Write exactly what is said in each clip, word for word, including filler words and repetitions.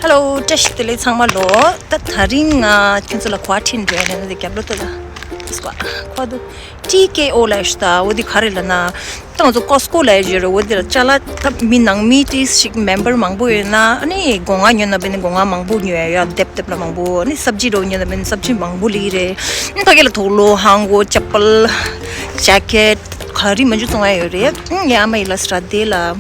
Hello, བཀྲ་ཤིས་བདེ་ལེགས་ཚང་མ་ལོ། ད་ད་རིང་ང་ཁྱོད་ཚོ་ལ་གོ་བ་ཁྲིད་འགྲོ་ཡ་ནི་འདི་རྒྱབ་ལོ་ད་ད་ཁོ་དུ་ཊི་ཀེ་ཨོ་ལ་ཤི་ད་འོ་འདི་ག་རེ་ལ་ན། ད་ང་ཚོ་ཀོ་སི་ཀོ་ལ་ཡོད་རེད། འོ་འདི་ལ་ཅ་ལག་ད་མི་ནང་མི་ཏིས་ཞིག་མེམ་བར་མང་པོ་ཡོད་ན་ཨ་ནི་སྒོ་ང་ཉོ་ན་བས་ནི་སྒོ་ང་མང་པོ་ཉོ་ཡ་ཡ་དེབ་དེབ་ལ་མང་པོ་ཨ་ནི་སབ་ཇི་རོ་ཉོ་ན་བས་ནི་སབ་ཇི་མང་པོ་ལི་རེད། ཨ་ཕ་གི་ལ་དོག་ལོ་ཧང་གོ་ཅ་པལ་ཇེ་ཀེ་ཊི་ག་རི་མ་འཇུ་བཙོང་ཡ་ཡོད་རེད། ཨ་ངའི་ཨ་མ་ཡི་ལ་སི་ར་དེ་ལ་ཨ་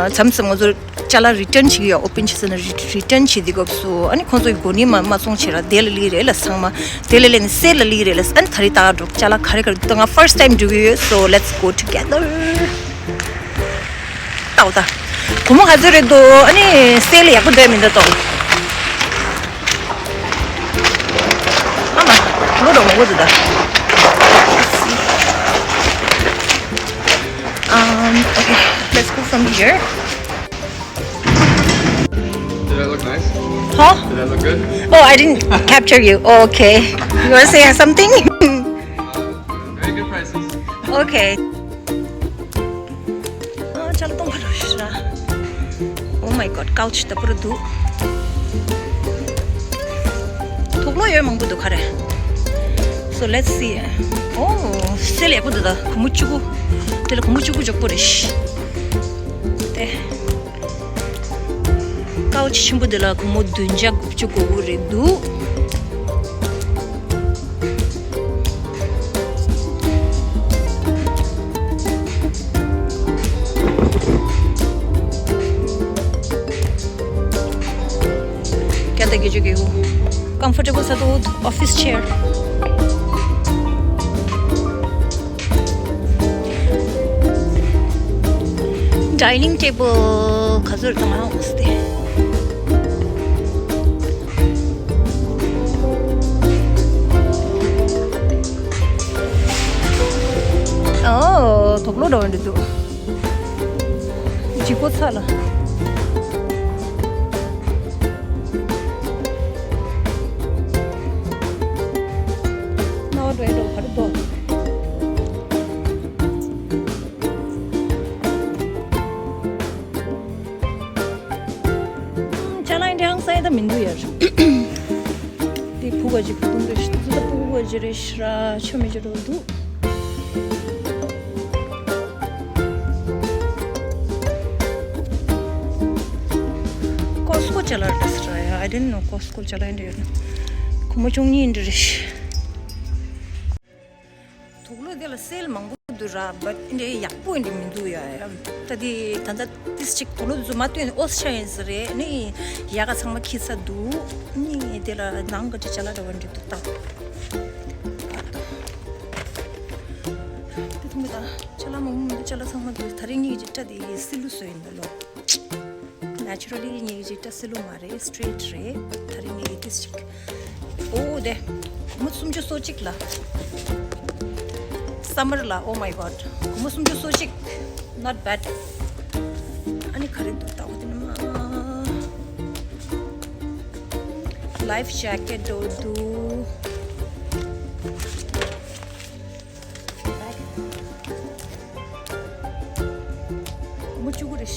མཚམས་མཚམས་ང་ཚོ། ཅ་ལག་རི་ཊན་བྱེད་ཀྱི་ཡོད། ཨོ་པན་བྱེད་ས་ན་རི་ཊན་བྱེད་དུས་སྐབས་སུ་ཨ་ནི་ཁོང་ཚོ་ཡི་མགོ་ནི་མ་མ་སོང་བྱེད་ར་དེ་ལ་ལི་རེད་ལ་ཚང་མ་དེ་ལ་ལེན་སེ་ལ་ལི་རེད་ལ་ཨ་ནི་ད་རི་ད་འགྲོ་ཅ་ལག་ག་རེ་ག་རེ་ད་ང་first time འགྲོ་གི་ཡོད། So let's go together. ཏའོ་ད་བུ་མོ་ག་ཚོད་རེད་འདུག་ཨ་ནི་སེ་ལ་ཡག་པོ་འདོད་མི་འདུག་ཏོ། ཨ་མ་ལོ་རོ་མོ་གོ་ད། Um, okay, let's go from here. Did I look nice? Huh? Did I look good? Oh, I didn't capture you. Oh, okay. You want to say something? Very good prices. Okay. ཨ་ཅལ་གཏོང་ག་རོ་ཤ། Oh my god, couch ད་པུ་རུ་འདུག་དུག་ལོ་ཡོད་མང་པོ་འདུག་ག་རེ། So let's see. Oh, སེ་ལ་ཡག་པོ་འདུག་ད་གུ་མོ་བཅུ་དགུ། དེ་ལ་གུ་མོ་བཅུ་དགུ་འཇོག་པོ་རེད་ཤ། དེ། ཀའོ་ཆི་ཆེན་པོ་དེ་ལ་སྒོར་མོ་བདུན་བརྒྱ་དགུ་བཅུ་གོ་དགུ་རེད་འདུག་བརྒྱ་དང་བརྒྱད་ཅུ་གོ་དགུ། Comfortable ས་དོ་office chair. Dining table ག་ཚོད་དང་ཨང་སྟེ། ཨོ་དོག་ལོ་འདྲ་བ་འདྲ་འདུག་ལྗིད་པོ་ཚ་ལ། ན་བ་འགྲོ་ཡ་འགྲོ་བར་དོ། ཅ་ལག་འདྲ་ཡང་ས་ཡ་ད་མི་འདུག་ཡར། དེ་ཕུ་ག་ཅི་ཕུ་ཏུང་རེ་ཤི་ཏུ་ད་ཕུ་ག་ཅི་རེ་ཤི་ར་ཆོ་མི་ཅི་རོ་འདུག་ཀོ་སི་ཀོ་ཅ་ལག་རེད་ཟེར་ཡ། I didn't know ཀོ་སི་ཀོ་ཅ་ལག་འདྲ་ཡོད་ན། སྒོར་མོ་བཅུ་གཉིས་འདྲ་རེད། དུག་ལོ་དེ་ལ་སེལ་མང་པོ་འདུག་ར། བཊ་འདྲ་ཡག་པོ་འདྲ་མི་འདུག་ཡ། ད་དེ་ད་ལྟ་ཏིས་ཅིག་དུག་ལོ་དེ་ཚོ་མ་བཏོན་ནས་ཨོས་ཆ་ཡིན་ཟེར་རེད་ནི། ཡ་ག་ཚང་མ་ཁྱི་ཚ་འདུག་ནི། དེ་ལ་ནང་ག་ཅི་ཅ་ལག་འདྲ་བ་འདྲ་འདུག་ད། དེ་མཐོང་གི་ད་ཅ་ལག་མང་པོ་མི་འདུག་ཅ་ལག་ཚང་མ་འདུག་ད་རིང་ངེད་ཀྱི་སྐྲ་དེ་སི་ལུ་བཟོས་ཡིན་ད་ལོ། Naturally ངེད་ཀྱི་སྐྲ་སི་ལུ་མ་རེད། Straight རེད། ད་རིང་ངེད་ཀྱི་ཏིས་ཅིག་ཨོ་དེ་སྒོར་མོ་སུམ་ཅུ་སོ་གཅིག་ལ། Summer ལ། Oh my god, སྒོར་མོ་སུམ་ཅུ་སོ་གཅིག Not bad. ཨ་ནི་ག་རེ་འདུག་ལྟ་བ་དེ་ནི་མ། Life jacket འདྲ་བོ་འདུག་མོ་བཅུ་དགུ་རེད།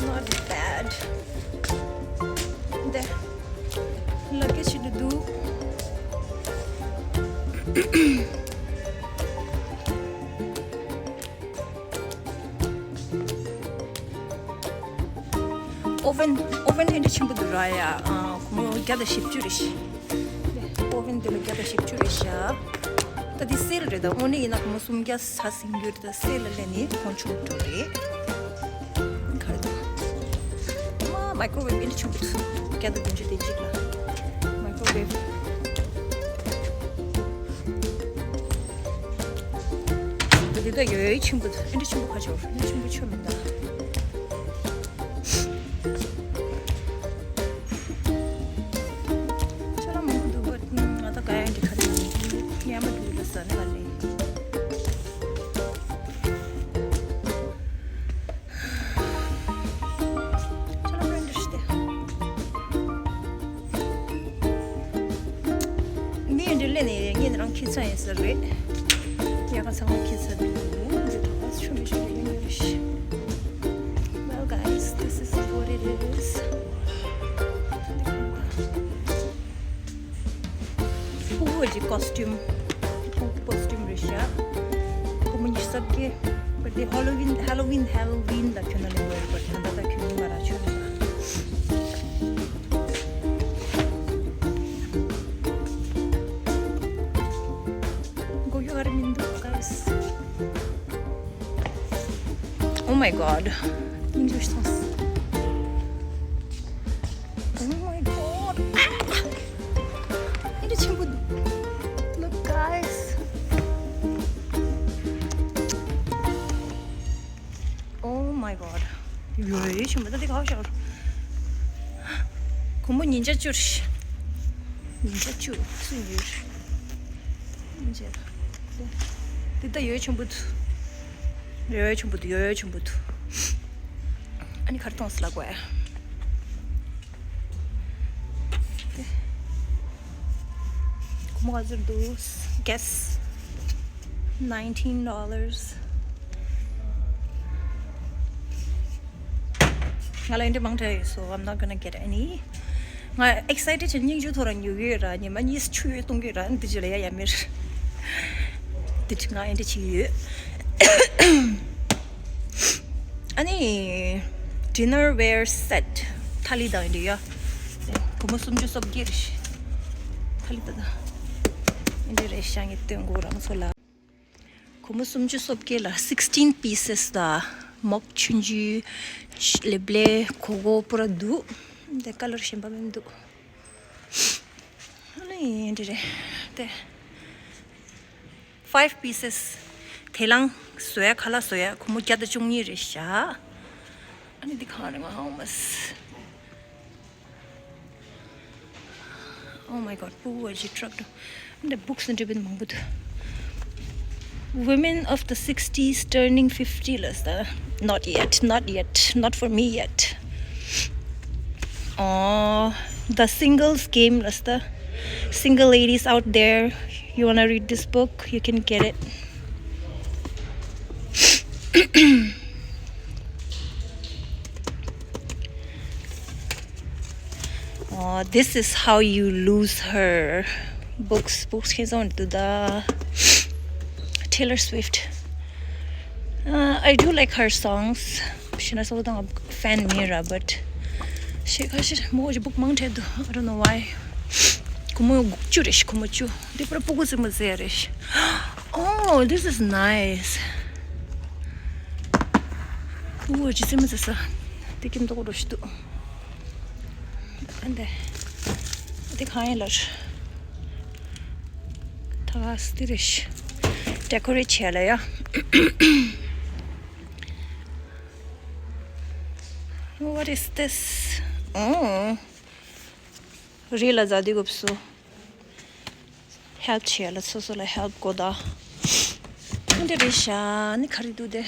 Not bad. འདི་ལག་ཀེ་ཆི་འདི་འདུག་ཨོ་ཝན། ཨོ་ཝན་དེ་འདྲ་ཆེན་པོ་འདུག་ར་ཡ། ཨ་སྒོར་མོ་བརྒྱ་དང་བཞི་བཅུ་རེད་ཤག་ཨོ་ཝན་དེ་ལ་བརྒྱ་དང་བཞི་བཅུ་རེད་ཤག་ད་འདི་སེལ་རེད། ད་དངོས་གནས་ཡིན་ན་སྒོར་མོ་སུམ་བརྒྱ་ཟ་ཟིན་རྒྱུ་རེད། ད་སེལ་ལ་སླེབས་ནས་གོང་ཆུང་འགྲོ་རེད། ག་རེ་འདུག་མ་མའི་ཀོ་ཝེབ་ཨེ་འདྲ་ཆེན་པོ་འདུག་བརྒྱ་དང་བདུན་ཅུ་དེ་གཅིག་ལ་མའི་ཀོ་ཝེབ། འདི་ད་ཡོད་ཆེན་པོ་འདུག་ཨེ་འདྲ་ཆེན་པོ་ཁ་ཆོར་ཨེ་འདྲ་ཆེན་པོ་ཆོ་མི་འདུག་ཅ་ལག་མང་པོ་འདུག་པ། ང་ད་ག་ཡང་འདི་ག་རེ་ཡིན་ཉམས་མ་འདུག་ལ་ཟ་ནི་མ་རེད། ཅ་ལག་མང་པོ་འདུག་ཤི་ཏེ། མི་འདི་ལས་ནས་ངེད་རང་ཁྱི་ཚང་ཡིན་ས་རེད། ཡ་ག་ཚང་མ་ཁྱི་ཚང་འདུག་འདི་ད་ག་ཆུ་མི་ཆུ་ཡིན་ཡོད་རེད། Well guys, this is what This. ཕྲུ་གུ་གི་costume. ཕྲུ་གུ་costume རེད་ཤག་ཁོ་མོ་ཉི་ཤུ་རྩ་བརྒྱད། But the Halloween, Halloween, Halloween ལ་གྱོན་ན་ལེགས་པ་རེད། But ད་ལྟ་ད་གྱོན་གྱི་མ་རེད། ཆོག་རེད་ཤག་མགོ་སྐྱོ་ག་རེ་མི་འདུག guys. Oh my god. སྙིང་རྗེ་སོང་། Oh my god. ཨ། ཨ་འདྲ་ཆེན་པོ་འདུག Look, guys. Oh my god. ཡོ་ཡོ་ཆེན་པོ་ད་འདི་ག་ཤར། སྒོར་མོ་ཉིས་བརྒྱ་བཅུ་རེད། ཉིས་བརྒྱ་བཅུ་སུ་ཡོད་རེད། འདི་ད་ཡོ་ཡོ་ཆེན་པོ་འདུག་ཡོ་ཡོ་ཆེན་པོ་འདུག་ཡོ་ཡོ་ཆེན་པོ་འདུག་ཨ་ནི་ག་རེ་གཏོང་སི་ལ་དགོས། སྒོར་མོ་ག་ཚོད་འདུག Guess. Nineteen dollars. ང་ལ་འདི་མང་དྲགས་ཡོད། So I'm not gonna get any. ང་excited བྱས། སྙིང་རྗེ་ཐོག་ར་ཉོ་གི་ཡོད་ར། ཉི་མ་གཉིས་ཆུ་ཡོད་གཏོང་གི་ཡོད་ར། འདི་ཅི་ལ་ཡ་ཡ་མེར། འདི་ཅི་ང་འདི་ཅི་ཡོད། ཨ་ནི་dinner wear set ཐ་ལི་དང་འདི་ཡ། སྒོར་མོ་སུམ་ཅུ་སོ་བརྒྱད་རེད། ཐ་ལི་དང་། འདི་རེད་ཤག་ངས་སྟོན་གོ་རང་ཚོ་ལ། སྒོར་མོ་སུམ་ཅུ་སོ་བརྒྱད་ལ་sixteen pieces ད་མོག་ཆུང་ཆུང་ལེབ་ལེ་གོ་གོ་པུ་ར་འདུག་དེ་color གཞན་པ་མི་འདུག་ཨ་ནི་འདི་རེད་དེ། Five pieces དེ་ལང་བཟོ་ཡ་ཁ་ལག་བཟོ་ཡ་སྒོར་མོ་བརྒྱ་དང་བཅུ་གཉིས་རེད་ཤག་ཨ་ནི་འདི་གང་རེད། ང་ཧ་མ་སི། Oh my god, ཕྲུ་གུ་ཅིག་truck འགྲོ། འདི་books འདྲ་པོ་མང་པོ་འདུག Women of the sixties turning fifty ལ་ཟེར། Not yet, not yet, not for me yet. Oh, the singles game ལ་ཟེར། Single ladies out there, you wanna read this book? You can get it. Oh, this is how you lose her. Books, books ཁྱེད་ཚོ་འདུག་ད། Taylor Swift. Uh, I do like her songs. ཤི་ན་སོ་དང་fan མིན་ར། But ཤི་ཁ་ཤི་མོ་གི་book མང་དྲགས་འདུག I don't know why. སྒོར་མོ་དགུ་བཅུ་རེད་ཤག་སྒོར་མོ་བཅུ། འདི་པར་ཕྲུ་གུ་རྩེད་མོ་རྩེ་ཡ་རེད་ཤག Oh, this is nice. ཕྲུ་གུ་ཅིག་རྩེད་མོ་རྩེ་ས། དེ་ཀེམ་ཏོག་རོ་ཞིག་འདུག་ཨ་འདི། འདི་གང་ཡིན་ལར། ད་ག་སི་དེ་རེད་ཤག decorate བྱས་ལ་ཡ། What is this? Oh. རི་ལ་ཟ་དུས་སྐབས་སུ་help བྱེད་ལ། སོ་སོ་ལ་help དགོས་ད། འདི་རེད་ཤག་ནི་ག་རེ་འདུག་དེ།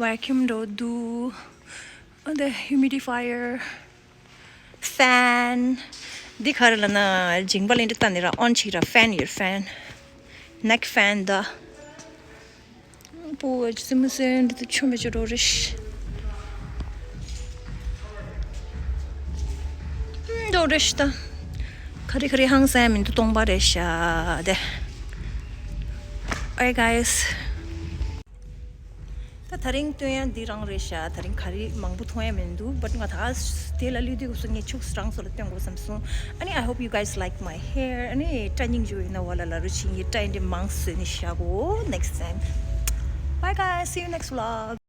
Vacuum འགྲོ་འདུག་འདི་humidifier, fan. འདི་ག་རེ་ལབ་ན་མཇིང་པ་ལ་འདི་ལྟ་ནི་ར་on བྱེད་ར། Fan ཡོད། Fan. Neck fan ད། པོ་ཅི་མི་སེ་འདི་ཆུ་མི་ཆུ་འགྲོ་རེད། འགྲོ་རེད་ད། ག་རེ་ག་རེ་ཧང་སང་མི་འདུག་སྟོང་པ་རེད་ཤག་དེ། Bye guys. ད་ད་རིང་སྟོན་ཡ་འདི་རང་རེད་ཤག་ད་རིང་ག་རེ་མང་པོ་མཐོང་ཡ་མི་འདུག But ང་ད་དེ་ལ་ལུས་དུས་སྐབས་སུ་ངས་ཕྱུགས་རང་སོ་ལ་སྟོན་དགོས་བསམ་སོང་། ཨ་ནི་I hope you guys like my hair. ཨ་ནི་སྐྲ་སྙིང་རྗེ་ཡིན་ན་བ་ལ་ལ་རུ་ཕྱིན་གྱི་སྐྲ་ཡིན་འདི་མང་བཟོས་ནས་བཞག་གོ next time. Bye guys, see you next vlog.